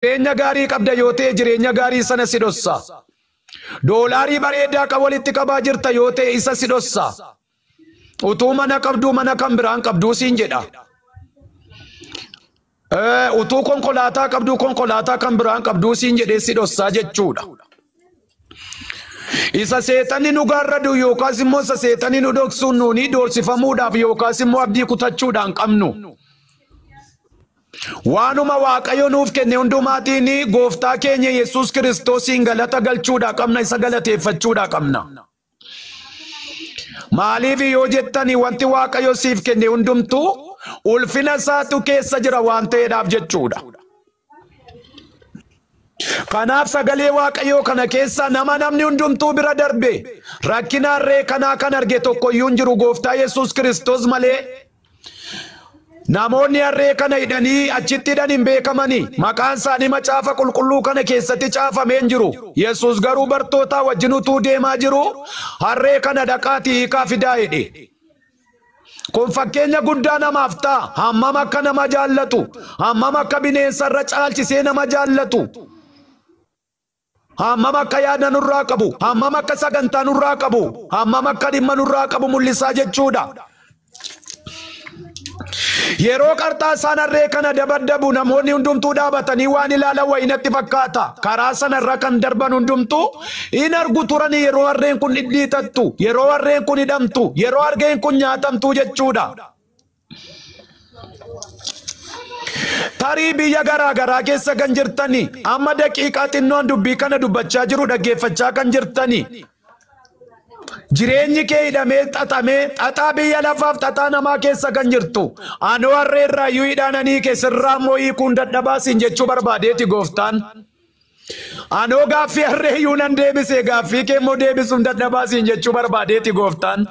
Jireenya gaarii qabda yoo ta'e jireenya gaarii sana si dhossa. Doolaarii bareedaa kan walitti qabaa jirta yoo ta'e isa si dhossa. Utuu mana qabduu mana kan biraan qabduu siin jedha. Utuu konkolaataa qabduu konkolaataa kan biraan qabduu siin jedhee si dhossaa jechuudha. Isa seexanni nu gaarradu yookaas immoo isa seexanni nu dhoksuun nuuni doorsifamuudhaaf yookaas immoo abdii kutachuudhaan qabnu. Waanuma Waaqayyo nuuf kenne hundumaatiin gooftaa keenya Yesuus Kiristoosiin galata galchuudhaa qabna, isa galateeffachuudhaa qabna. Maaliif yoo jettani wanti Waaqayyo siif kenne hundumtuu ulfina isaatu keessa jira waan ta'eedhaaf jechuudha. Kanaaf sagalee Waaqayyoo kana keessa nama namni hundumtuu bira darbe rakkina harree kanaa kan arge tokkoyyuu hin jiru gooftaa Yesuus Kiristoos malee. Namoonni harree kana hidhanii achitti hidhan hin beekamani. Maqaan isaanii macaafa qulqulluu kana keessatti caafamee hin jiru. Yesuus garuu bartoota wajjin utuu deemaa jiru harree kana dhaqaatii hiikaa fidaa jedhe. Kun fakkeenya guddaa namaaf ta'a. Hammam akka nama jaallatu, hammam akka bineensarra caalchisee nama jaallatu, hammam akka yaada nurraa qabu, hammam akka sagantaa nurraa qabu, hammam akka dhimma nurraa qabu mul'isaa jechuudha. Yeroo qarxaasaan harree kana dabaddabu namoonni hundumtuu dhaabatanii waan ilaalan wayinatti fakkaata. Karaa sanarra kan darban hundumtuu hin argu turan yeroo harreen kun dhidhiitattu, yeroo harreen kun hidhamtu, yeroo harreen kun nyaatamtu jechuudha. Tarii biyya garaa garaa keessa kan jirtani, amma daqiiqaa xinnoon dubbii kana dubbachaa jiru dhaggeeffachaa kan jirtani. Jireenyi kee hidhamee xaxamee xaxaa biyya lafaaf xaxaa namaa keessa kan jirtu. Anoo harree irraa iyyuu hidhaananii kee sirraa immoo hiikuun dadhabaa siin jechuu barbaadeeti gooftaan. Anoo gaaffii harree iyyuu nan deebise gaaffii kee immoo deebisuun dadhabaa siin jechuu barbaadeeti gooftaan.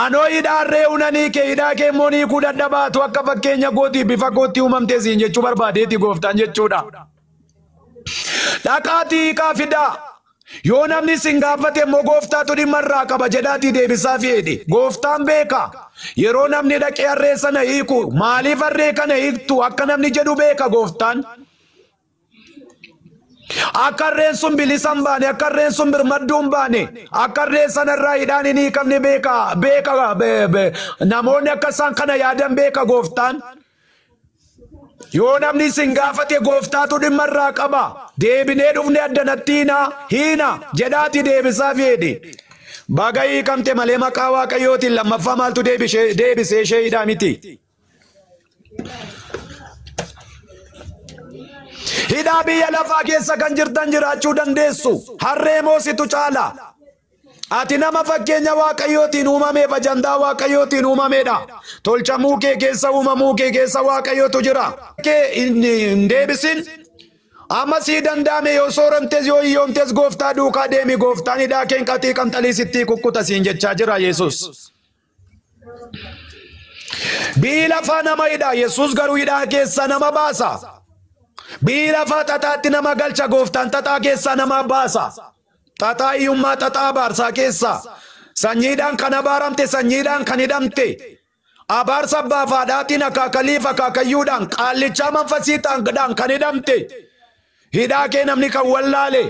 Anoo hidhaa harree unanii kee hidhaa kee immoo hiikuu dadhabaatu akka fakkeenya kootii bifa kootti uumamte siin jechuu barbaadeeti gooftaan jechuudha. Dhaqaatii hiikaa fidaa. Yoo namni isin gaafate immoo gooftaatu dhimma irraa qaba jedhaatii deebisaa jedhe. Gooftaan beeka. Yeroo namni dhaqee harree sana hiiku maaliif harree kana hiiktu akka namni jedhu beeka gooftaan. Akka harreen sun bilisa hin baane, akka harreen sun birmadduu hin baane, akka harreen sanarraa hidhaan hin hiikamne beeka, beeka, namoonni akka isaan kana yaadan beeka gooftaan. Yoo namni isin gaafate gooftaatu dhimma irraa qaba. Deebinee dhufne addanatti hiina, hiina jedhaati deebisaa jedhe. Baga hiikamte malee maqaa Waaqayyootiin lammaffaa maaltu deebisee ishee hidhaa miti. Hidhaa biyya lafaa keessa kan jirtan jiraachuu dandeessu. Harree moositu caala. Ati nama fakkeenya Waaqayyootiin uumameef ajandaa Waaqayyootiin uumameedha. Tolchamuu kee keessa uumamuu kee keessa Waaqayyootu jira. Kee hin deebisin. Amma sii danda'ame yoo sooramtes yoo hiyyoomtes gooftaa duukaa deemi gooftaan hidhaa keen qaxii qamxalii sittii kukkuta siin jechaa jira Yesuus. Biyyi lafaa nama hidha Yesuus garuu hidhaa keessaa nama baasa. Biyyi lafaa xaxaatti nama galcha gooftaan xaxaa keessaa nama baasa. Xaxaa hiyyummaa xaxaa abaarsaa keessaa sanyiidhaan kan abaaramte sanyiidhaan kan hidhamte abaarsa abbaa fi haadhaatiin akaakaliif akaakayyuudhaan qaallichaa manfasiidhaan kan hidhamte hidhaa kee namni kan wallaale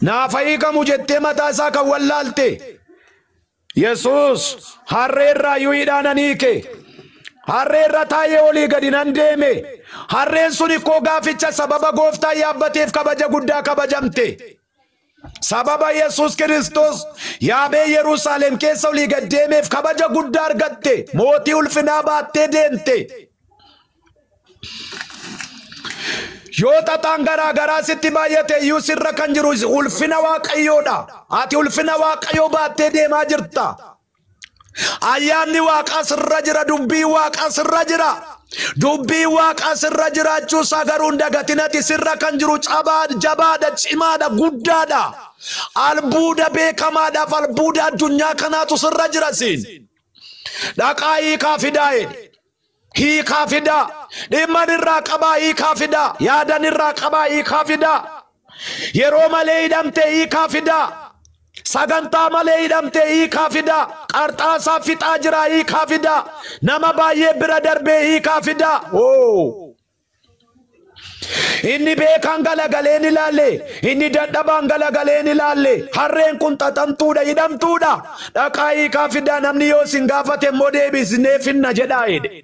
naafa hiikamu jettee mataa isaa kan wallaalte Yesuus harree irraa iyyuu hidhaan hiike. Harree irra taa'ee olii gadi nan deeme. Harreen sun ikkoo gaaficha sababa gooftaa yaabbateef kabaja guddaa kabajamte. Sababa Yesuus Kiristoos yaabee Yerusaalem keessa olii gad deemeef kabaja guddaa argatte. Mootii ulfinaa baattee deemte. Yoo xaxaan garaa garaa sitti baay'ate iyyuu sirra kan jiru ulfina Waaqayyoodha. Ati ulfina Waaqayyoo baattee deemaa jirta. Ayyaanni Waaqaa sirra jira, dubbii Waaqaa sirra jira. Dubbii Waaqaa sirra jiraachuu isaa garuu hin dagatin ati sirra kan jiru cabaa, jabaadha, cimaadha, guddaadha. Albuuda beekamaadhaaf albuuda addunyaa kanaatu sirra jira siin. Dhaqaa hiikaa fidaa jedhe. Hiikaa fidaa. Dhimman irraa qabaa hiikaa fidaa. Yaadan irraa qabaa hiikaa fidaa. Yeroo malee hidhamte hiikaa fidaa. Sagantaa malee hidhamte hiikaa fidaa. Qarxaasaa fixaa jira hiikaa fidaa. Nama baay'ee bira darbee hiikaa fidaa. Oo. Inni beekaan galagalee ni ilaalle. Inni dadhabaan galagalee ni ilaalle. Harreen kun xaxamtuudha, hidhamtuudha. Dhaqaa hiikaa fidaa, namni yoo isin gaafate immoo deebisnee finna jedhaa jedhe.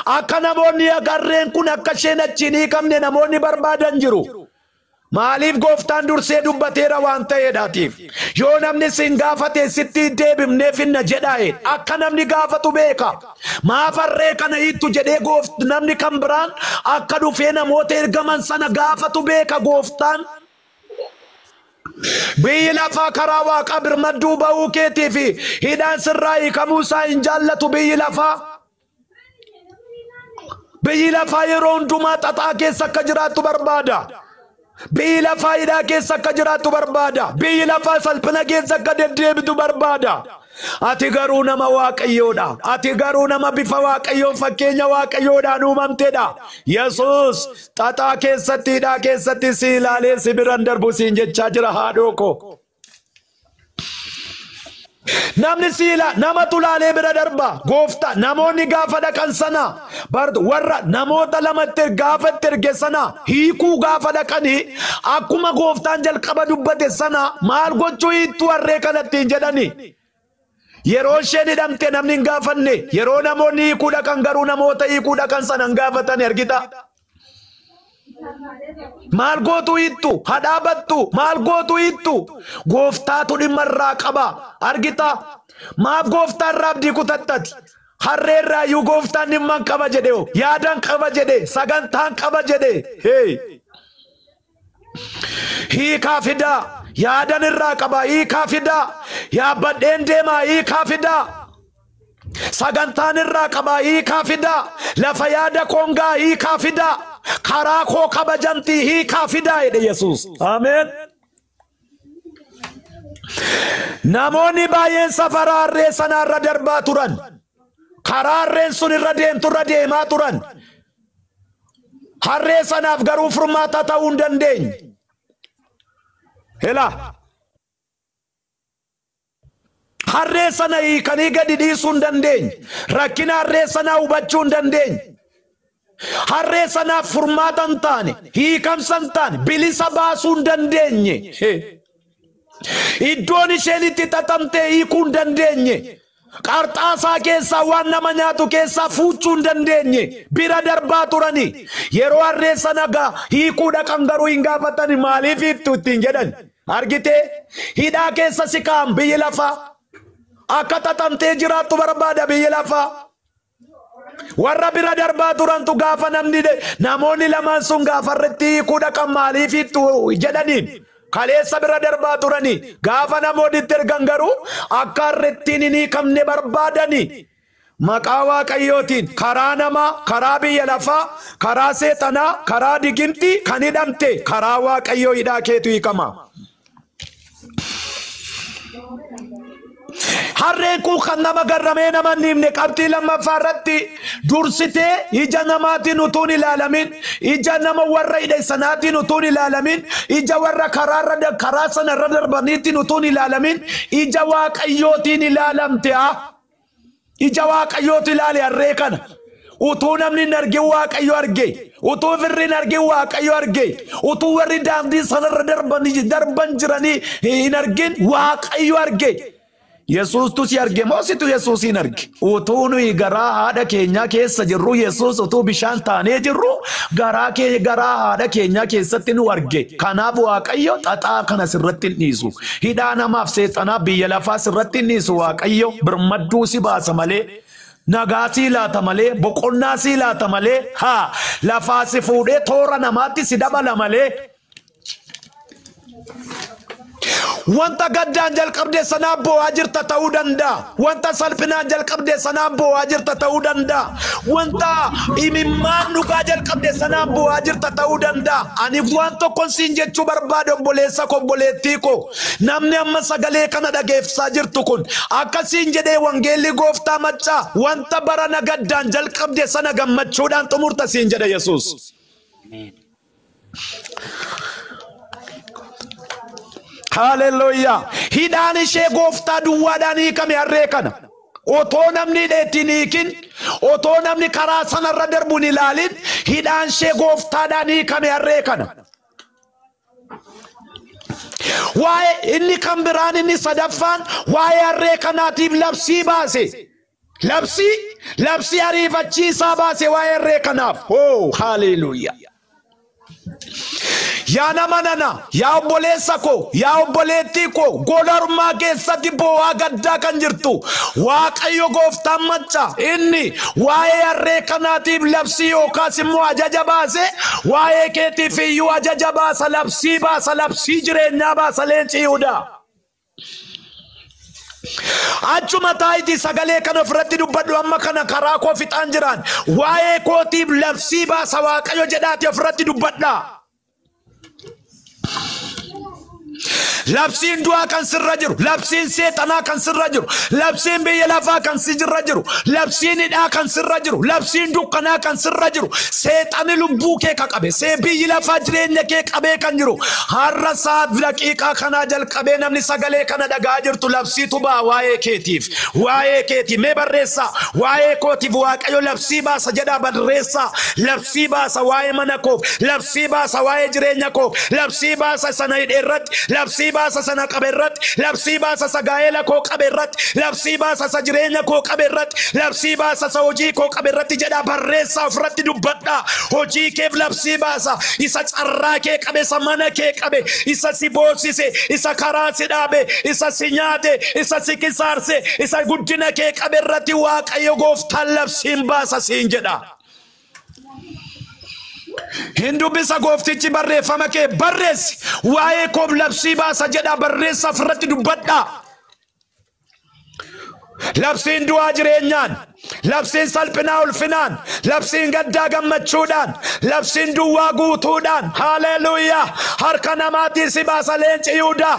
Akka namoonni harreen kun akka isheen achiin hiikamne namoonni barbaadan jiru. Maaliif? Gooftaan dursee dubbateera waan ta'eedhaatiif. Yoo namni isin gaafate sitti deebifnee finna jedhaa jedhe. Akka namni gaafatu beeka. Maaf harree kana hiittu jedhee namni kan biraan akka dhufee namoota ergaman sana gaafatu beeka gooftaan. Biyyi lafaa karaa Waaqaa birmadduu ba'uu keetii fi hidhaan sirraa hiikamuu isaa hin jaallatu biyyi lafaa. Biyyi lafaa yeroo hundumaa xaxaa keessa akka jiraattu barbaada. Biyyi lafaa hidhaa keessa akka jiraattu barbaada. Biyyi lafaa salphina keessa akka deddeebitu barbaada. Ati garuu nama Waaqayyoodha. Ati garuu nama bifa Waaqayyoon, fakkeenya Waaqayyoodhaan uumamtedha. Yesuus xaxaa keessatti, hidhaa keessatti si ilaalee si biran darbu siin jechaa jira, haadhoo koo. Namni siila namatu laalee bira darba. Gooftaa namoonni gaafa dhaqan sana, warra namoota lamatti gaafa itti erge sana hiikuu gaafa dhaqanii, akkuma gooftaan jalqaba dubbate sana, maal gochuu hiittuu harree kanattiin jedhani. Yeroo isheen hidhamte namni hin gaafanne. Yeroo namoonni hiikuu dhaqan garuu namoota hiikuu dhaqan sana hin gaafatani, argita. Maal gootu hiittu? Hadhaabattu? Maal gootu hiittu? Gooftaatu dhimma irraa qaba, argita. Maaf gooftaa irraa abdii kutattati? Harree irraa iyyuu gooftaan dhimma hin qaba jedhe, yaadan qaba jedhe, sagantaan qaba jedhe. Hey. Hiikaa fidaa, yaadan irraa qaba, hiikaa fidaa, yaabbadheen deemaa, hiikaa fidaa. Sagantaan irraa qaba, hiikaa fidaa. Lafa yaada koongaa hiikaa fidaa. Karaa koo kabajamtii, hiikaa fidaa jedhe Yesuus. Ameen. Namoonni baay'een safara harree sanaarra darbaa turan. Karaa harreen sun irra deemtu irra deemaa turan. Harree sanaaf garuu furmaata ta'uu hin dandeenye. Hela. Harree sana hiikanii gadi dhiisuu hin dandeenye. Rakkina harree sanaa hubachuu hin dandeenye. Harree sanaaf furmaata hin taane, hiikamsa hin taane, bilisa baasuu hin dandeenye. Iddoon isheen itti xaxamtee hiikuu hin dandeenye. Qarxaasaa keessaa, waan nama nyaatu keessaa fuuchuu hin dandeenye. Bira darbaa turani. Yeroo harree sana hiikuu dhaqan garuu hin gaafatani, maaliif hiittu ittiin jedhan. Argitee, hidhaa keessa si kaa'an biyyi lafaa. Akka xaxamtee jiraattu barbaada biyyi lafaa. Warra bira darbaa turantu gaafa namni namoonni lamaan sun gaafa irratti hiikuu dhaqan maaliif hiittu jedhaniin. Kaleessa bira darbaa turani. Gaafa namoonni itti ergan garuu akka harrettiin hin hiikamne barbaadani. Maqaa Waaqayyootiin, karaa namaa, karaa biyya lafaa, karaa seexanaa, karaa digimtii kan hidhamte, karaa Waaqayyoo hidhaa keetu hiikama. Harreen kun kan nama garramee nama hin himne, qabxii lammaffaa irratti, dursitee ija namaatiin utuu hin ilaalamin, ija nama warra hidhe sanaatiin utuu hin ilaalamin, ija warra karaarra karaa sana irra darbaniitiin utuu hin ilaalamin, ija Waaqayyootiin ilaalamte haa. Ija Waaqayyootu ilaale harree kana. Utuu namni hin argin Waaqayyo arge. Utuu firri hin argin Waaqayyo arge. Utuu warri daandii sanarra darban jiranii hin argin Waaqayyo arge. Yesuustu si arge moo situ Yesuusin arge? Utuu nuyi garaa haadha keenyaa keessa jirru, Yesuus utuu bishaan taanee jirru garaa kee garaa haadha keenyaa keessatti nu arge. Kanaaf Waaqayyo xaxaa kana sirratti hin dhiisu. Hidhaa namaaf seexanaa biyya lafaa sirratti hin dhiisu Waaqayyo, birmadduu si baasa malee. Nagaa sii laata malee, boqonnaa sii laata malee, haa lafaa si fuudhee toora namaatti si dabala malee. Wanta gaddaan jalqabde sanaan boo'aa jirta ta'uu danda'a. Wanta salphinaan jalqabde sanaan boo'aa jirta ta'uu danda'a. Wanta imimmaan dhugaa jalqabde sanaan boo'aa jirta ta'uu danda'a. Ani waan tokkon siin jechuu barbaade, obboleessa koo, obboleettii koo. Namni amma sagalee kana dhageessaa jirtu kun akkasiin jedhee wangeelli gooftaa maccaa, wanta barana gaddaan jalqabde sana gammachuudhaan xumurta siin jedha Yesuus. Ameen. Haaleluyyaa. Hidhaan ishee gooftaa duwwaadhaan hiikame harree kana. Otoo namni hidheetti hin hiikin, otoo namni karaa sanarra darbu hin ilaalin, Hidhaan ishee gooftaadhaan hiikame harree kana. Waa'ee inni kan biraan inni sadaffaan waa'ee harree kanaatiif labsii baase. Labsii ariifachiisaa baase waa'ee harree kanaaf. Hoo haleluuyaa. Yaa nama nana, yaa obboleessa koo, yaa obboleettii koo, gola keessatti boo'aa gaddaa kan jirtu, Waaqayyo gooftaan macca inni waa'ee harree kanaatiif labsii yookaas immoo ajaja baase, waa'ee keetiif iyyuu ajaja baasa, labsii baasa, labsii jireenyaa baasa leenci Yihudaa. Achuma taayitii sagalee kana ofirratti dubbadhu amma kana karaa koo fixaan jiraan waa'ee kootiif labsii baasa Waaqayyo jedhaati ofirratti dubbadhaa. Labsiin du'aa kan sirra jiru, labsiin seexanaa kan sirra jiru, labsiin biyya lafaa kan sirra jiru, labsiin hidhaa kan sirra jiru, labsiin dukkanaa kan sirra jiru, seexanni lubbuu kee ka qabe, see biyyi lafaa jireenya kee qabee kan jiru, har'a sa'aat daqiiqaa kanaa jalqabee namni sagalee kana dhagaa jirtu labsiitu ba'a waa'ee keetiif, waa'ee keetiif mee barreessaa, waa'ee kootiif Waaqayyo labsii baasa jedhaa barreessaa, labsii baasa waa'ee mana koof, labsii baasa waa'ee jireenya koof, labsii baasa sana hidhee irratti, labsii baasa sana qabe irratti, labsii baasa isa gaa'ela koo qabe irratti, labsii baasa isa jireenya koo qabe irratti, labsii baasa isa hojii koo qabe irratti jedhaa barreessaa ofirratti dubbadhaa. Hojii keef labsii baasa, isa carraa kee qabe, isa mana kee qabe, isa si boossise, isa karaa si dhaabe, isa si nyaate, isa si kisaarse, isa guddina kee qabe irratti Waaqayyo gooftaan labsiin baasa siin jedha. Hin dubbisa gooftichi barreeffama kee barreessi, waa'ee koof labsii baasa jedhaa barreessa ofirratti dubbadhaa. Labsiin du'aa jireenyaan, labsiin salphinaa ulfinaan, labsiin gaddaa gammachuudhaan, labsiin duwwaa guutuudhaan, haleluuyaa, harka namaatiin si baasa leenci Yihudaa.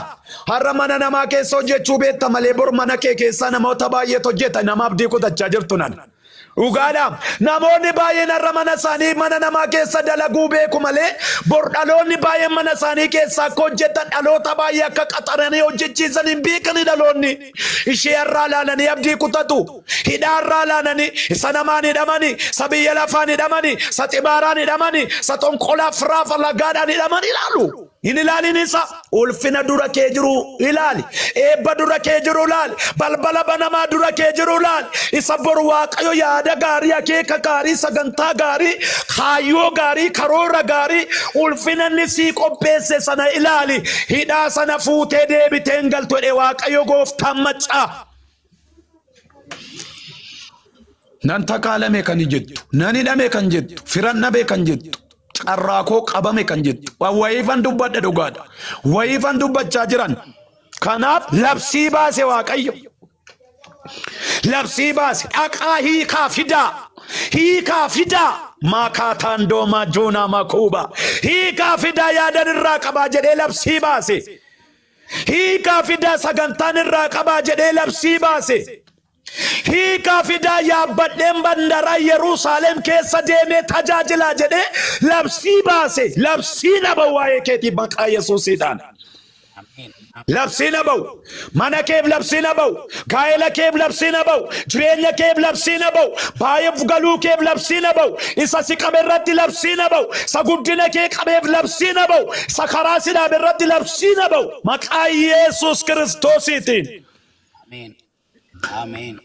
Har'a mana namaa keessa hojjechuu beekta malee bor mana kee keessaa namoota baay'eetu hojjeta, nama abdii kutachaa jirtu nan. Dhugaadha. Namoonni baay'een har'a mana isaanii mana namaa keessa dalaguu beeku malee bor dhaloonni baay'een mana isaanii keessa akka hojjetan dhaloota baay'ee akka qaxaranii hojjechiisan hin beekani dhaloonni. Ishee har'aa laalanii abdii kutatu. Hidhaa har'aa laalanii isa namaan hidhamanii, isa biyya lafaan hidhamanii, isa xibaaraan hidhamanii, isa xonqolaa firaafa lagaadhaan hidhaman ilaalu. Hin ilaalin isa ulfina dura kee jiru ilaali, eebba dura kee jiru ilaali, balbala banamaa dura kee jiru ilaali. Isa boru Waaqayyo yaada gaarii, akeeka gaarii, sagantaa gaarii, kaayyoo gaarii, karoora gaarii, ulfina inni sii qopheesse sana ilaali. Hidhaa sana fuutee deebitee hin galtu jedhe Waaqayyo gooftaan maccaa. Nan takaalame kan jettu, nan hidhame kan jettu, firan dhabe kan jettu, carraa koo qabame kan jettu, wayiifan dubbadha dhugaadha, wayiifan dubbachaa jiran. Kanaaf labsii baase Waaqayyo. Labsii baase dhaqaa hiikaa fidaa, hiikaa fidaa, maakaataan doomaa joonaa makuuba, hiikaa fidaa yaadan irraa qabaa jedhee labsii baase. Hiikaa fidaa sagantaan irraa qabaa jedhee labsii baase. Hiikaa fidaa yaabbadheen bandaraa Yerusaalem keessa deemee tajaajilaa jedhee labsii baase. Labsii na ba'u waa'ee keetiif maqaa Yesuusiidhaan. Labsii na ba'u. Mana keef labsii na ba'u. Gaa'ela keef labsii na ba'u. Jireenya keef labsii na ba'u. Baay'eef galuu keef labsii na ba'u. Isa si qabe irratti labsii na ba'u. Isa guddina kee qabeef labsii na ba'u. Isa karaa si dhaabe irratti labsii na ba'u. Maqaa Yesuus Kiristoosiitiin. Ameen. Ameen.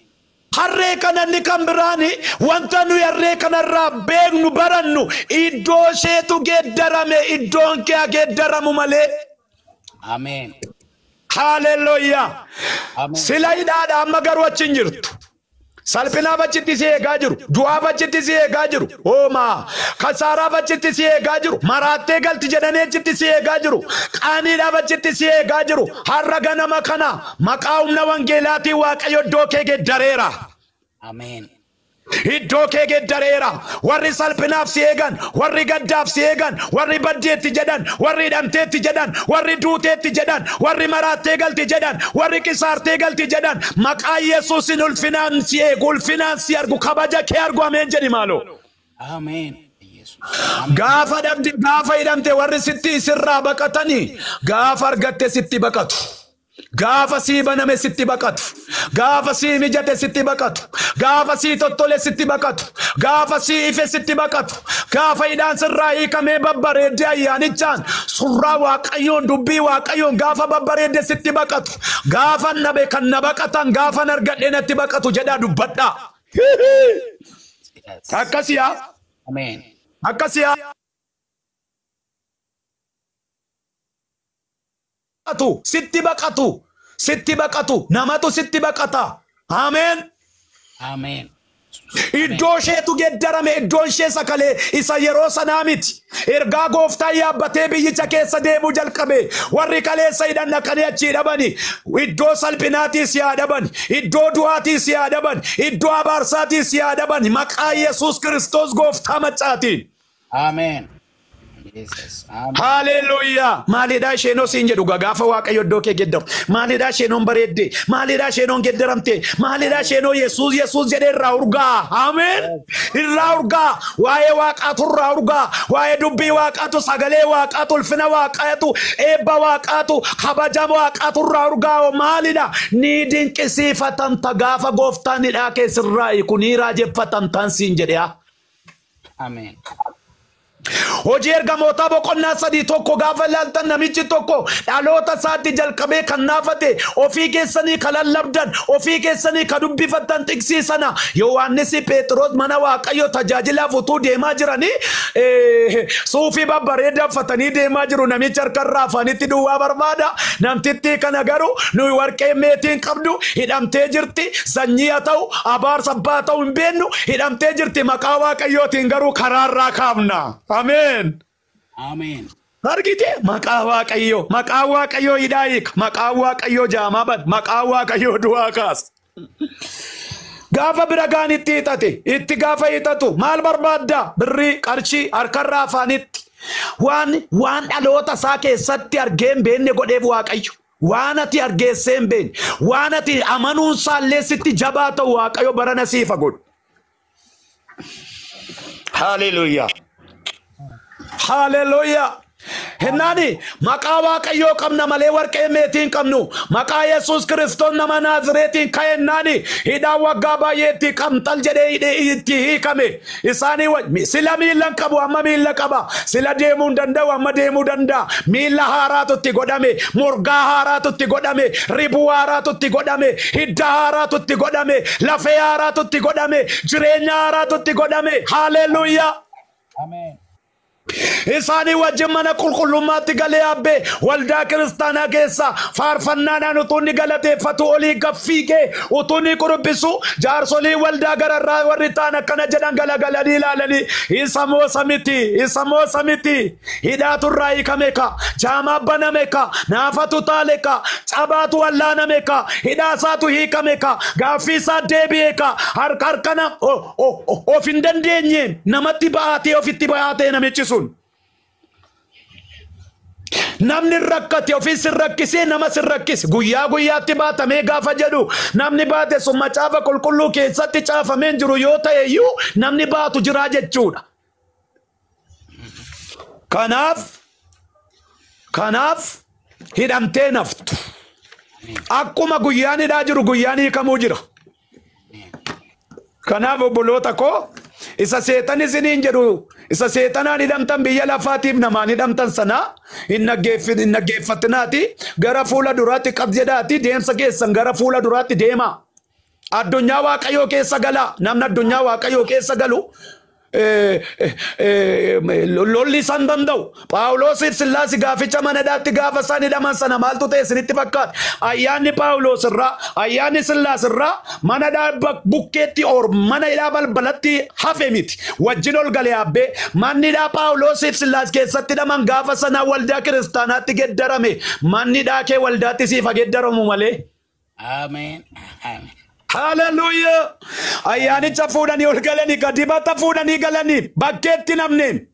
Harree kana inni kan biraani wanta nuyi harree kanarraa beeknu barannu iddoo isheetu geeddarame, iddoon kee geeddaramu malee. Ameen. Haleluuyaa. Ameen. Sila hidhaadha amma garuu achi hin jirtu. Salphinaaf achitti si eegaa jiru. Du'aaf achitti si eegaa jiru. Hoomaa. Kasaaraaf achitti si eegaa jiru. Maraattee galti jedhanii achitti si eegaa jiru. Qaaniidhaaf achitti si eegaa jiru. Har'a ganama kana maqaa humna wangeelaatiin Waaqayyo iddoo kee geeddareera. Ameen. Iddoo kee geeddareera. Warri salphinaaf si eegan, warri gaddaaf si eegan, warri baddeetti jedhan, warri hidhamteetti jedhan, warri duuteetti jedhan, warri maraattee galti jedhan, warri qisaartee galti jedhan, maqaa Yesuusin ulfinaan si eegu, ulfinaan si argu, kabaja kee argu. Ameen jedhi maaloo. Ameen. Yesuus. Gaafa dhabde, gaafa hidhamte warri sitti sirraa baqatanii, gaafa argatte sitti baqatu. Gaafa sii baname sitti baqatu. Gaafa sii mijate sitti baqatu. Gaafa sii tottole sitti baqatu. Gaafa sii ife sitti baqatu. Gaafa hidhaan sirraa hiikamee babbareedde ayyaanichaan surraa Waaqayyoon dubbii Waaqayyoon gaafa babbareedde sitti baqatu. Gaafa nabe kan na baqatan gaafa argadhe natti baqatu jedhaa dubbadhaa. Yes. Akkasiyaa. Ameen. Akkasiyaa. Sitti baqatu. Sitti baqatu. Namatu sitti baqata. Ameen. Ameen. Iddoo isheetu geddarame, iddoon ishee sakalee isa yeroo sanaa miti. Ergaa gooftaan yaabbatee biyyicha keessa deemuu jalqabe. Warri kaleessa hidhan dhaqanii achii dhabani. Iddoo salphinaatiis yaa dhaban. Iddoo du'aatiis yaa dhaban. Iddoo abaarsaatiis yaa dhaban. Maqaa Yesuus Kiristoos gooftaa maccaatiin. Ameen. Jesus. Ameen. Haleluuyaa! Maalidhaa isheenoo siin jedhu gaafa Waaqayyo iddoo kee geddaru. Maalidhaa isheenoon bareedde? Maalidhaa isheenoon geddaramte? Maalidhaa isheenoo Yesuus Yesuus jedhee irraa urgaa? Ameen! Irraa urgaa! Waa'ee Waaqaatu irraa urgaa! Waa'ee dubbii Waaqaatu, sagalee Waaqaatu, ulfina Waaqaatu, eebba Waaqaatu, kabaja Waaqaatu irraa urgaa. Maalidha? Ni dinqisiifatamta gaafa gooftaan hidhaa kee sirraa hiiku ni raajeffatamtaan siin jedhee. Ameen. Hojii ergamootaa boqonnaa 3:1 gaafa ilaaltan namichi tokko dhaloota isaatti jalqabee kan naafate ofii keessanii kan lallabdan ofii keessanii kan dubbifattan tiksii sana Yohaannis Phexros mana Waaqayyo tajaajilaaf utuu deemaa jiranii suufii babbareedaa uffatanii deemaa jiru. Namichi harkarraa afaanitti duwwaa barbaada. Namtittii kana garuu nuyi warqee meetiin qabdu hidhamtee jirti. Sanyii haa ta'u abaarsa abbaa ta'u hin beeknu hidhamtee jirti. Maqaa Waaqayyootiin garuu karaarraa kaafna. Ameen. Ameen. Argite maqaa Waaqayyoo, maqaa Waaqayyoo hidhaa hiika, maqaa Waaqayyoo jaamaa bada, maqaa Waaqayyoo du'aa kaasa. Gaafa bira gaan itti hiixate, itti gaafa hiixatu maal barbaadda? Birrii, qarshii, harkarraa afaanitti. Waan dhaloota isaa keessatti argee hin beekne godheef Waaqayyo. Waan ati argeessee hin beekne, waan ati amanuun isaallee sitti jabaa ta'u Waaqayyo barana siifa godhu. Haleluuyaa. Haleluuyaa. Hennaani maqaa Waaqayyoo qabna malee warqee meetii hin qabnu. Maqaa Yesuus Kiristoos nama Naazireetiin ka'ennaani hidhaan waggaa baay'eetti qamxal jedhee hidhee itti hiikame. Isaanii sila miilla hin qabu amma miilla qaba. Sila deemuu hin danda'u amma deemuu danda'a. Miilla haaraatu itti godhame. Morgaa haaraatu itti godhame. Ribuu haaraatu itti godhame. Hidda haaraatu itti godhame. Lafee haaraatu itti godhame. Jireenya haaraatu itti godhame. Haleluuyaa. Ameen. Isaanii wajjin mana qulqullummaatti galee abbee waldaa kiristaanaa keessa faarfannaadhaan utuu inni galateeffatu olii gaffiigee utuu inni qurubbisu jaarsolii waldaa gararraa warri ta'an akkana jedhan galagalanii ilaalanii isa moosa miti, isa moosa miti, hidhaatu irraa hiikame ka, jaamaa baname ka, naafatu taale ka, cabaatu wallaaname ka, hidhaasaatu hiikame ka, gaaffii isaa deebi'e ka, harka harkana of hin dandeenyeen namatti ba'aatee ofitti ba'aatee namichi sun. Namni rakkate ofii sin rakkisee nama sin rakkise guyyaa guyyaatti baatamee gaafa jedhu namni baate sun macaafa qulqulluu keessatti caafamee jiru yoo ta'e iyyuu namni baatu jiraa jechuudha. Kanaaf hidhamtee naftu. Akkuma guyyaan hidhaa jiru guyyaan hiikamuu jira. Kanaaf obboloota koo isa seetan isiniin jedhu isa seetanaan hidhamtan biyya lafaatiif namaan hidhamtan sana hin dhaggeeffatinaati gara fuula duraatti qab jedhaati deemsa keessan gara fuula duraatti deema. Addunyaa Waaqayyoo keessa gala. Namni addunyaa Waaqayyoo keessa galu lolli isaan danda'u. Phaawulosiif Sillaas gaaficha mana hidhaatti gaafa isaan hidhaman sana maaltu ta'e isinitti fakkaata? Ayyaanni Phaawulos irraa, ayyaanni Sillaas irraa mana hidhaa bukkeetti or mana hidhaa balbalatti hafe miti. Wajjin ol galee abbee manni hidhaa Phaawulosiif Sillaas keessatti hidhaman gaafa sana waldaa kiristaanaatti geddarame. Manni hidhaa kee waldaatti siif haa geddaramu malee. Ameen. Ameen. Haleluuyaa. Ayyaanicha fuudhanii ol galanii dibata fuudhanii galanii bakkeetti namneen.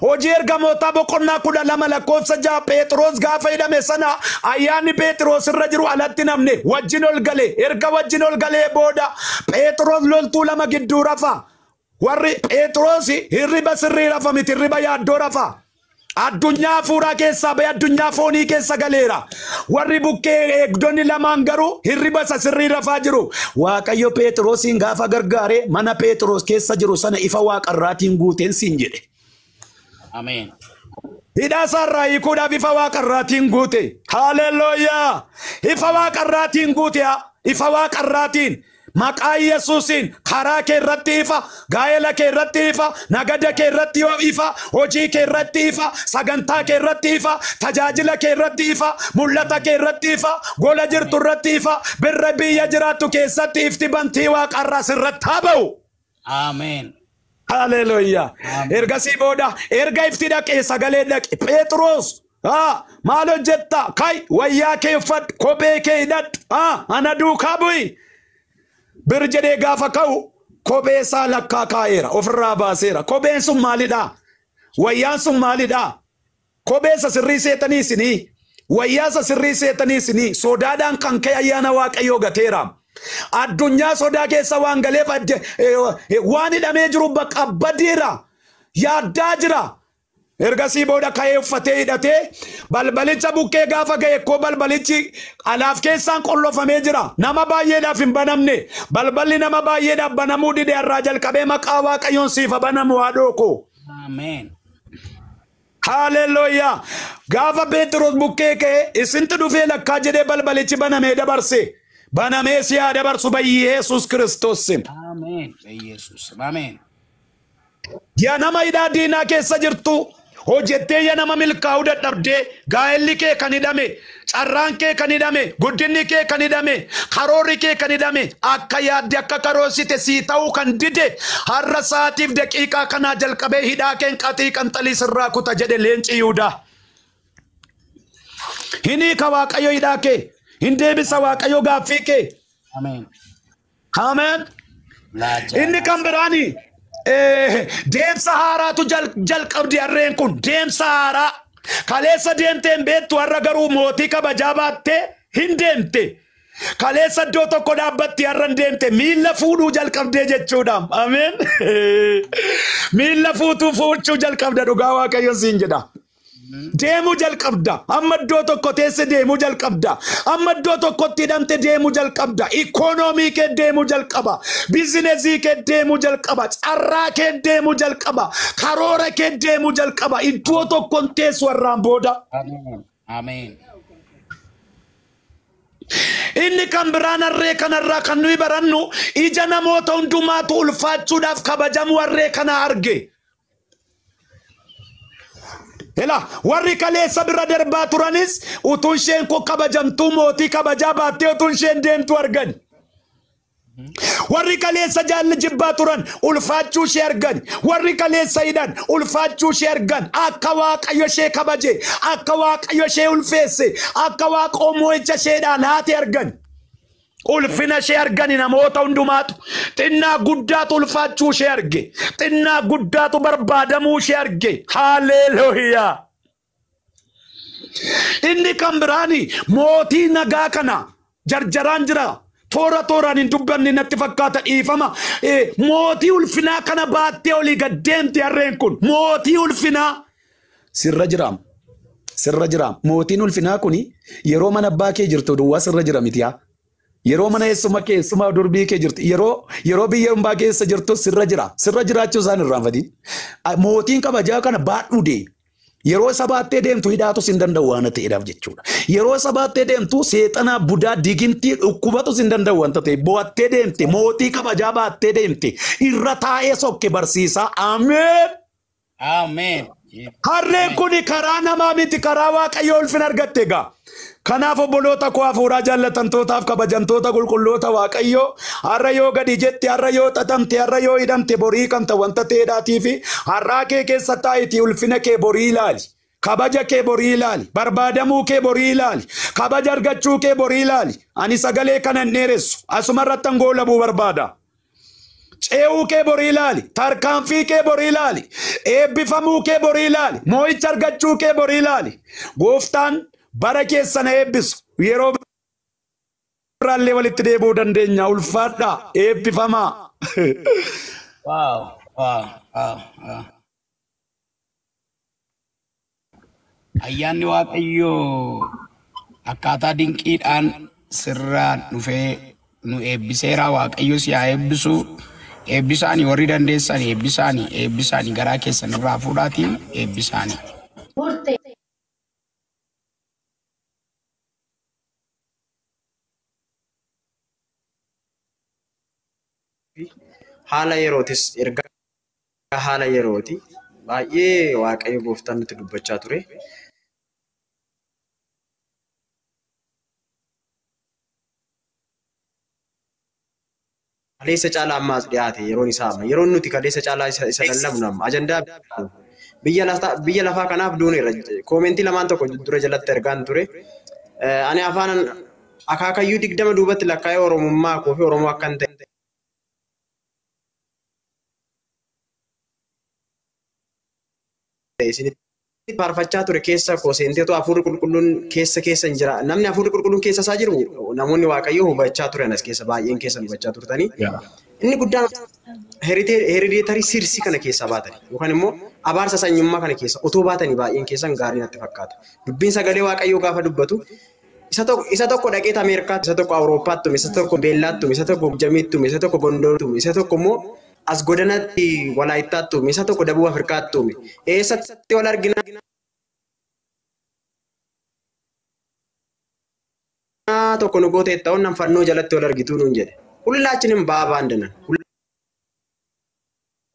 Hojii ergamootaa boqonnaa 12 lakkoofsa 6 Phexros gaafa hidhame sana ayyaanni Phexros irra jiru alatti namne wajjin ol galee erga wajjin ol galee booda Phexros loltuu lama gidduu rafa. Warri Phexros hirriba sirrii rafa miti hirriba yaaddoo rafa. Addunyaa hafuuraa keessaa ba'ee addunyaa foonii keessa galeera. Warri bukkee eegdonni lamaan garuu hirriba isa sirrii rafaa jiru. Waaqayyo Phexrosiin gaafa gargaaree mana Phexros keessa jiru sana ifa waaqarraatiin guuteen siin jedhe. Ameen. Hidhaa isaarraa hiikuudhaaf ifa waaqarraatiin guute. Haalelooyaa! Ifa waaqarraatiin guute haa. Ifa waaqarraatiin. Maqaa Yesuusiin karaa kee irratti ifa, gaa'ela kee irratti ifa, nagada kee irratti ifa, hojii kee irratti ifa, sagantaa kee irratti ifa, tajaajila kee irratti ifa, mul'ata kee irratti ifa, gola jirtu irratti ifa, birra biyya jiraattu keessatti ifti bantii waaqarraa sirratti haa ba'u. Ameen. Haleluuyaa. Ergasii booda erga ifti dhaqee sagalee dhaqe Phexros maal hojjetta? Kai wayyaa kee uffadhu, kophee kee hidhadhu, ana duukaa bu'i. Bir jedhee gaafa ka'u kophee isaa lakkaa kaa'eera, ofirraa baaseera. Kopheen sun maalidhaa? Wayyaan sun maalidhaa? Kophee isa sirrii seetanii isinii, wayyaa isa sirrii seetanii isinii, sodaadhaan kan ka'e ayyaana Waaqayyoo gateera. Addunyaa sodaa keessa waan galeef waan hidhamee jiru bakka badeera. Yaaddaa jira. Ergasii booda ka'ee uffatee hidhatee balbalicha bukkee gaafa ga'e koo balbalichi alaaf keessaan qollofamee jira. Nama baay'eedhaaf hin banamne. Balballi nama baay'eedhaaf banamuu dide irraa jalqabee maqaa Waaqayyoon siif haa banamu haadhoo koo. Ameen. Haalelooyaa. Gaafa Phexros bukkee ka'e isintu dhufee lakkaa jedhee balbalichi banamee dabarse. Banamee si haa dabarsu Yesuus Kiristoos. Ameen. Yesuus. Ameen. Yaa nama hidhaa diinaa keessa jirtu hojjettee yaa nama milkaa'uu dadhabdee gaa'elli kee kan hidhame, carraan kee kan hidhame, guddinni kee kan hidhame, karoorri kee kan hidhame, akka yaadde akka karoorsite sii ta'uu kan dide har'a sa'aatiif daqiiqaa kanaa jalqabee hidhaa keen qaxii qanxalii sirraa kuta jedhe leenci Yihudaa. Hin hiika Waaqayyo hidhaa kee, hin deebisa Waaqayyo gaaffii kee. Ameen. Ameen. Inni kan biraani deemsa haaraatu jalqabdi harreen kun deemsa haaraa. Kaleessa deemtee hin beektu har'a garuu mootii kabajaa baattee hin deemte. Kaleessa iddoo tokko dhaabbatti har'a hin deemte miilla fuudhuu jalqabdee jechuudha. Ameen. Miilla fuutuu fuuchuu jalqabda dhugaa Waaqayyo siin jedha. Deemuu jalqabda. Amma iddoo tokko teesse deemuu jalqabda. Amma iddoo tokkotti hidhamte deemuu jalqabda. Ikoonoomii kee deemuu jalqaba. Bizinesii kee deemuu jalqaba. Carraa kee deemuu jalqaba. Karoora kee deemuu jalqaba. Iddoo tokkoon teessu har'aan booda. Ameen. Ameen. Inni kan biraan harree kanarraa kan nuyi barannu ija namoota hundumaatu ulfaachuudhaaf kabajamuu harree kana arge. Ela warri kaleessa bira darbaa turanis utuu isheen kun kabajamtuu mootii kabajaa baattee utuu isheen deemtu argan. Warri kaleessa jaalli jibbaa turan ulfaachuu ishee argan. Warri kaleessa hidhan ulfaachuu ishee argan. Akka Waaqayyo ishee kabaje, akka Waaqayyo ishee ulfeesse, akka Waaqoo moo'icha isheedhaan haate argan. Ulfina ishee argani namoota hundumaatu. Xinnaa guddaatu ulfaachuu ishee arge. Xinnaa guddaatu barbaadamuu ishee arge. Haalelooyaa. Inni kan biraani mootii nagaa kana jarjaraan jira. Toora tooraan hin dubbanne natti fakkaata dhiifama. Mootii ulfinaa kana baattee olii gad deemte harreen kun. Mootii ulfinaa sirra jiraam. Sirra jiraam. Mootiin ulfinaa kuni yeroo mana abbaa kee jirtu duwwaa sirra jira miti yaa. Yeroo mana eessuma kee eessuma durbii kee jirtu yeroo biyya hambaa keessa jirtu sirra jira. Sirra jiraachuu isaan irraanfatiin. Mootiin kabajaa kana baadhuu deemi. Yeroo isa baattee deemtu hidhaatus hin danda'u waan ta'eedhaaf jechuudha. Yeroo isa baattee deemtu seexanaa budaa digintii dhukkubatus hin danda'u waan ta'eef bo'attee deemte mootii kabajaa baattee deemte irra taa'ee sokke barsiisaa. Ameen. Ameen. Harreen kun karaa namaa miti karaa Waaqayyoo ulfina argatte egaa. Kanaaf obboloota koo hafuuraa jaallatamtootaaf kabajamtoota qulqulloota Waaqayyoo har'a yoo gadi jette har'a yoo xaxamte har'a yoo hidhamte borii kamta wanta ta'eedhaatii fi har'aa kee keessa taa'itii ulfina kee borii ilaali. Kabaja kee borii ilaali. Barbaadamuu kee borii ilaali. Kabaja argachuu kee borii ilaali. Ani sagalee kana hin dheeressu. Asuma irratti goolabuu barbaada. Ce'uu kee borii ilaali. Tarkaanfii kee borii ilaali. Eebbifamuu kee borii ilaali. Moo'icha argachuu kee borii ilaali. Gooftaan bara keessan eebbisu. Yeroo biraallee walitti deebi'uu dandeenya. Ulfaadhaa. Eebbifamaa. Wow. Wow. Wow. Wow. Ayyaanni Waaqayyoo akkaataa dinqiidhaan sirraan dhufee nu eebbiseera. Waaqayyo si haa eebbisu. Eebbisaanii warri dandeessan eebbisaanii eebbisaanii garaa keessan irraa fuudhaatiin eebbisaanii. Haala yerootis ergaa haala yerooti. Baay'ee Waaqayyo gooftaan nutti dubbachaa ture. Kaleessa caalaa ammaas dhiyaate yeroon isaa amma. Yeroon nuti kaleessa caalaa isa lallabnu amma. Ajandaa biyya lafaa kanaaf duuneerra. Koomentii lamaan tokko dura jalatti ergaan ture. Ani afaan akaakayyuu 20 duubatti lakkaa'ee Oromummaa koo fi Oromoo akkan ta'e isinitti faarfachaa ture keessa koo seenteetu hafuurri qulqulluun keessa keessa hin jira. Namni hafuurri qulqulluun keessa isaa jiru namoonni Waaqayyoo hubachaa turan as keessa baay'een keessan hubachaa turtanii. Inni guddaan hereditary sirsi kana keessaa baatanii yookaan immoo abaarsa sanyummaa kana keessa otoo baatanii baay'een keessan gaarii natti fakkaata. Dubbiin sagalee Waaqayyoo gaafa dubbatu isa tokko dhaqeet Ameerikaatti, isa tokko Awurooppaatti, isa tokko Beellaatti, isa tokko Jamiitti, isa tokko Gondoritti, isa tokko immoo as godanatti Walaayittaatti, isa tokko Dabub Afrikaatti. Eessatti wal argina? Tokko nu goote ta'uun nan fannoo jalatti wal argituu nuun jedhe. Hullaachinin ba'aa baandanan.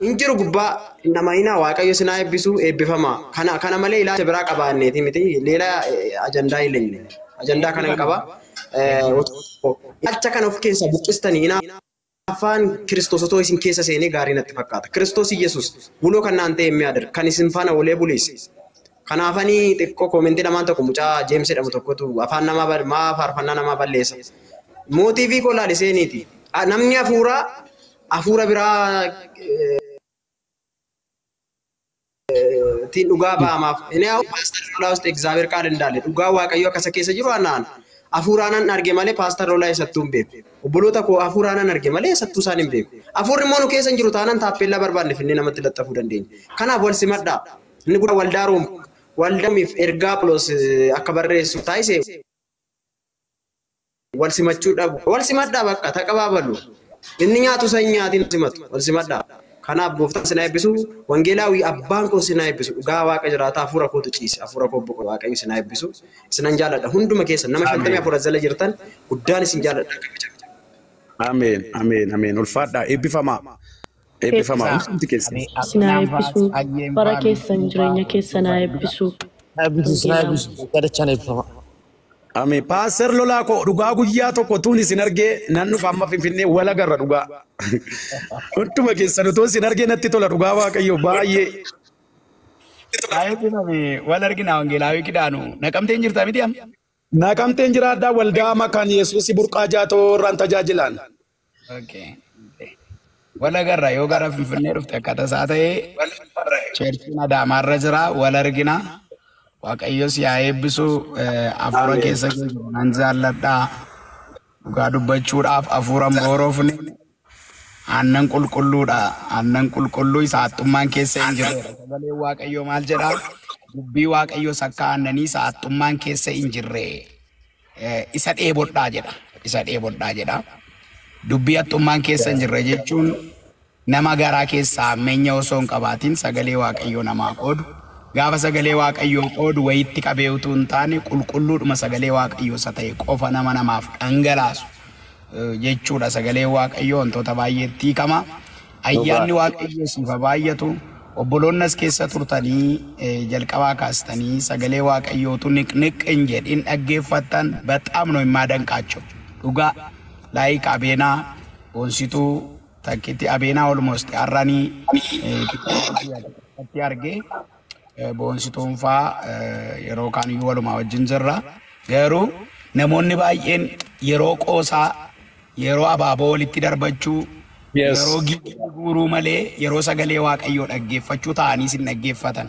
Hin jiru gubbaa nama hinaa Waaqayyo sinaa eebbisu eebbifamaa. Kana malee ilaalcha biraa qabaanneeti miti. Leela ajandaa hin leenye. Ajandaa kana hin qaba. Ilaalcha kana of keessaa buqqistanii afaan Kiristoos otoo isin keessa seenee gaarii natti fakkaata. Kiristoos Iyyasuus buloo kan naan ta'e mi'aadir kan isin faana olee buleesse. Kanaafanii xiqqoo koomentii lamaan tokko mucaa Jeems jedhamu tokkotu afaan namaa maa faarfannaa namaa balleessa. Mootiivii koo laali seeniiti. Namni hafuura biraa ittiin dhugaa ba'amaaf. Inni haa Paastar Lolaa ውስጥ እግዚአብሔር ቃል እንዳለ dhugaa Waaqayyo akkasa keessa jiru anaan hafuuraanan arge malee Paastar Lolaa eessattuu hin beeku. Obboloota koo hafuuraanan arge malee eessattuu isaan hin beeku. Hafuurri immoo nu keessa hin jiru taanaan taappeellaa barbaanne finnee namatti laxxafuu dandeenya. Kanaaf wal simadhaa. Inni guddaa waldaa Room waldaamiif ergaa Phaawulos akka barreessu taasise wal simachuu dhabu. Wal simadhaa bakka taqabaabalu. Inni nyaatu san nyaatiin simatu wal simadhaa. Kanaaf gooftaan sinaa eebbisu, wangeelaawii abbaan koo sinaa eebbisu, dhugaa Waaqa jiraataa hafuura kootu ciise, hafuura koo boqo Waaqayyo sinaa eebbisu. Isinan jaalladha hunduma keessa nama 54 jala jirtan guddaan isin jaalladha. Ameen, ameen, ameen. Ulfaadhaa, eebbifamaa. Eebbifamaa hundumti keessan. Sinaa eebbisu. Bara keessan jireenya keessan haa eebbisu. Eebbisu sinaa eebbisu. Gadachaan eebbifama. Ameen. Paaster Lolaa koo dhugaa guyyaa tokko tuun isin argee nan dhufa amma Finfinnee wal agarra dhugaa. Hunduma keessan utuu isin argee natti tola dhugaa Waaqayyo baay'ee. Baay'ee wal argina wangeelaawii Kidaanu. Naqamteen jirta miti amma? Naqamteen jiraadhaa waldaa makaan Yesuus burqaa jaatoo irraan tajaajilaan. Okay. Wal agarra yoo gara Finfinnee dhufte akka tasaa ta'ee cheerchiin Adaamaarra jira wal argina. Waaqayyo si haa eebbisu hafuura keessa jiru nan jaalladhaa. Dhugaa dubbachuudhaaf hafuura hin booroofne aannan qulqulluudha. Aannan qulqulluu isa haxxummaan keessa hin jirredha. Sagaleen Waaqayyoo maal jedhaa? Dubbii Waaqayyoo sakka aannanii isa haxxummaan keessa hin jirre isa dheebodhaa jedha. Isa dheebodhaa jedha. Dubbii haxxummaan keessa hin jirre jechuun nama garaa keessaa hammeenya osoo hin qabaatin sagalee Waaqayyoo namaa qoodu. Gaafa sagalee Waaqayyoo qoodu wayitti qabee utuu hin taane qulqulluudhuma sagalee Waaqayyoo isa ta'e qofa nama namaaf dhangalaasu jechuudha. Sagalee Waaqayyoo wantoota baay'eetti hiikama. Ayyaanni Waaqayyoo siif haa baay'atu. Obboloonni as keessa turtanii jalqabaa kaastanii sagalee Waaqayyootu niqniq hin jedhin dhaggeeffattan በጣም ነው የማደንቃቸው። Dhugaa laayik Abeenaa Boonsituu takkitti Abeenaa almost har'anii argee Boonsituun faa yeroo kaan iyyuu walumaa wajjin jirra. Garuu namoonni baay'een yeroo qoosaa yeroo abaaboo walitti darbachuu yeroo gidduu guuruu malee yeroo sagalee Waaqayyoo dhaggeeffachuu ta'anii sin dhaggeeffatan.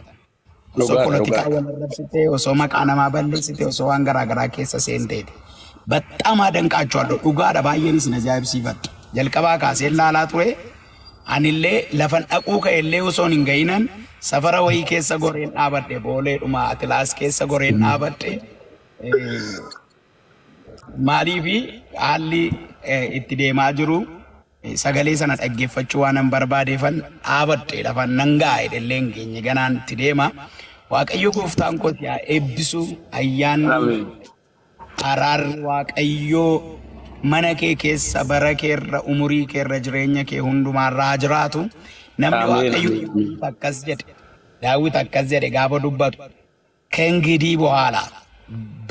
Osoo polotikaa wal arrabsitee, osoo maqaa namaa balleessitee, osoo waan garaa garaa keessa seenteeti. በጣም አደንቃቸዋለሁ። Dhugaadha baay'een isin ajaa'ibsiifadha. Jalqabaa kaaseen laalaa ture. Anillee lafan dhaquu ka'ellee osoo hin ga'inan Safara wayii keessa goreen dhaabadhe, booleedhuma Atilaas keessa goreen dhaabadhe. Maaliifi haalli itti deemaa jiru sagalee sana dhaggeeffachuu waan hin barbaadeefan dhaabadhe, lafan nan ga'a jedhellee hin geenye, ganaan itti deema. Waaqayyo gooftaan koo si haa eebbisu, ayyaanni Ameen. Araarri Waaqayyoo mana kee keessa, bara keerra, umurii keerra, jireenya kee hundumaarraa haa jiraatu. Namni Ameen. Waaqayyo Ameen. Daawit akkas jedhe. Daawit akkas jedhe gaafa dubbatu, ከእንግዲህ በኋላ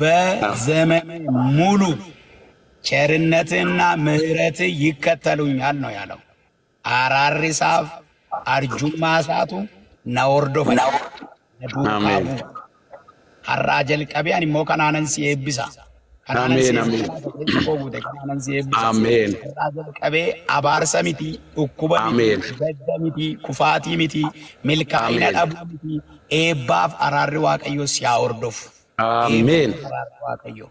በዘመን ሙሉ ቸርነትህና ምሕረትህ ይከተሉኛል ነው ያለው። Araarri isaaf arjummaa isaatu na hordofa, na duukaa Ameen. bu'a. Har'aa jalqabee ani immoo kanaanan si eebbisa. Kanaanan si Ameen. Ameen. eebbisa. Keessa koo guute kanaanan si eebbisa. Ameen. Har'aa jalqabee abaarsa miti, dhukkuba miti, Ameen. gadda miti, kufaatii miti, milkaa'ina Ameen. dhabuu miti, eebbaaf araarri Waaqayyoo si haa hordofu. Ameen. Eebbaaf araarri Waaqayyoo.